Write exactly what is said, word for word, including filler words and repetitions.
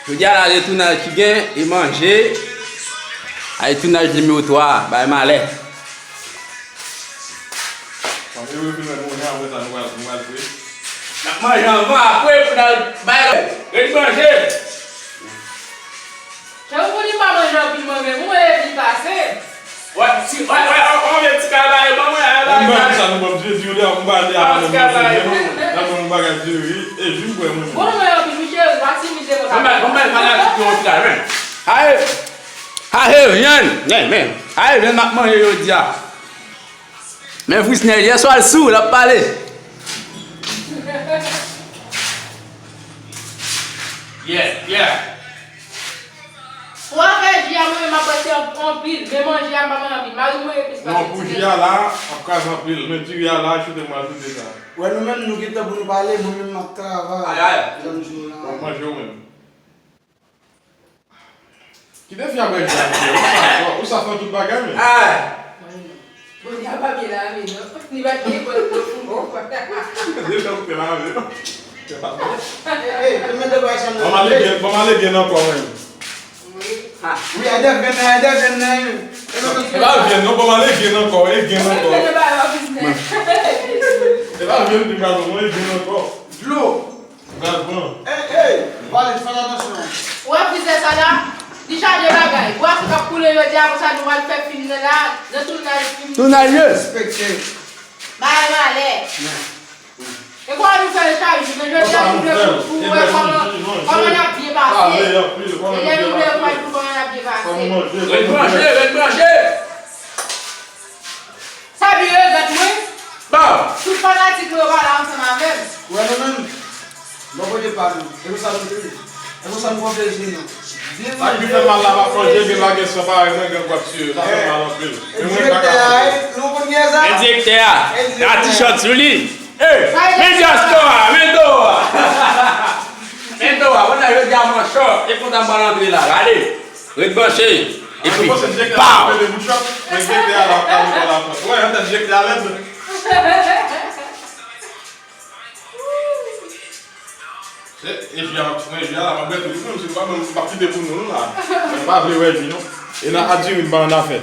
Jodi a la, se tounaj ki gen e manje. Ay, tounaj nimewo twa, bay malè. Mwen, mwen, mwen, mwen, mwen, mwen, mwen, mwen, mwen, mwen. N ap manje anvan, apre, pou n al bay lòt. Ret manje. Chè, ou konn li pa manje anpil mwen menm, ou wè li pase. Wè, ti, wè, wè, wè, wè, ti kal ba yo ban mwen, ay, ba yo. Mwen, sa nou ban m Jezi, ou li a, mwen ba li a, mwen, mwen, mwen, mwen, mwen, bagay diri, e vin kwè mwen. Bon, mwen, anpil, wi, cheri, pa timid devan kamera. Mwen, mwen, fanatik yo, ti kal, men. Aye, aye, vyen, men, men. Aye, vyen, m ap manje jodi a. Men Frisnel, yè swa l sou, l ap pale. Yeah, yeah. Pou afè ji a, mwen menm m ap pase anpil, men manje a, m pa manje anpil. Mari mwen epis pa. Non, pou ji a la, ap kraze anpil, men diri a la, choute mwen ajoute sa. Wè, nou menm, nou gen tan pou nou pale, mwen menm, m ap travay. Ay, ay. Jan jou la. W ap manje ou menm. Kite fi a bwè ji a, ou sa fè, ou sa fè tout bagay, men. Ay. Bon, li a pa byen lave, non. Li pa t gen kòd pou foumo. Deja ou te lave, non. Ey, ey, te mete bwa sa nan. Ban m ale gen, ban m ale gen nan kò mwen. Wi. Wi, e deven nan, e deven nan, wi. E pa vyen, non, ban m ale gen nan kò, e gen nan kò. E pa vyen, di m pa non, e gen nan kò. Dlo. Gad, bon. Ey, ey, Valet, fè atansyon. Ou wè frizè sa la? Li chaje bagay. Bwa sou k ap koule jodi a, konsa nou pral fè fim nan la, nan tounaj fim. Tounaj, ye. Respekte. Bay malè. E kwa nou fè l chaje, men jodi a nou vle pou, pou wè kòman, kòman n ap byen pase. E lè nou vle wè pou kòman n ap byen pase. Ret branche, ret branche. Sa byen yo gad mwen. Bon. Tout fanatik mwen yo pa la ansanm avè m. Wè nou menm. Bon kote pa nou. E konsa nou te. E konsa nou pran plezi nou. Sa ki fè mal la pa manje, gen bagay san parèy mwen, gen gwap sou yo. Sa fè mal anpil. Men mwen pa ka manje. Nou konn gen sa. Men direktè a. Gen ti chòt sou li. Ey, men dyaspora, men do a. Men do a, wè la yo di a mwen chòt. E konsa m pral antre la. Gade. Ret branche. Epi, pow! E, e, jwi a m ap pran, jwi a la, m ap bwè tout li menm, si nou pa ban m, m p ap kite pou nou, non, la. Mwen pa vle wè jwi, non. E nan adiri m pa annafè.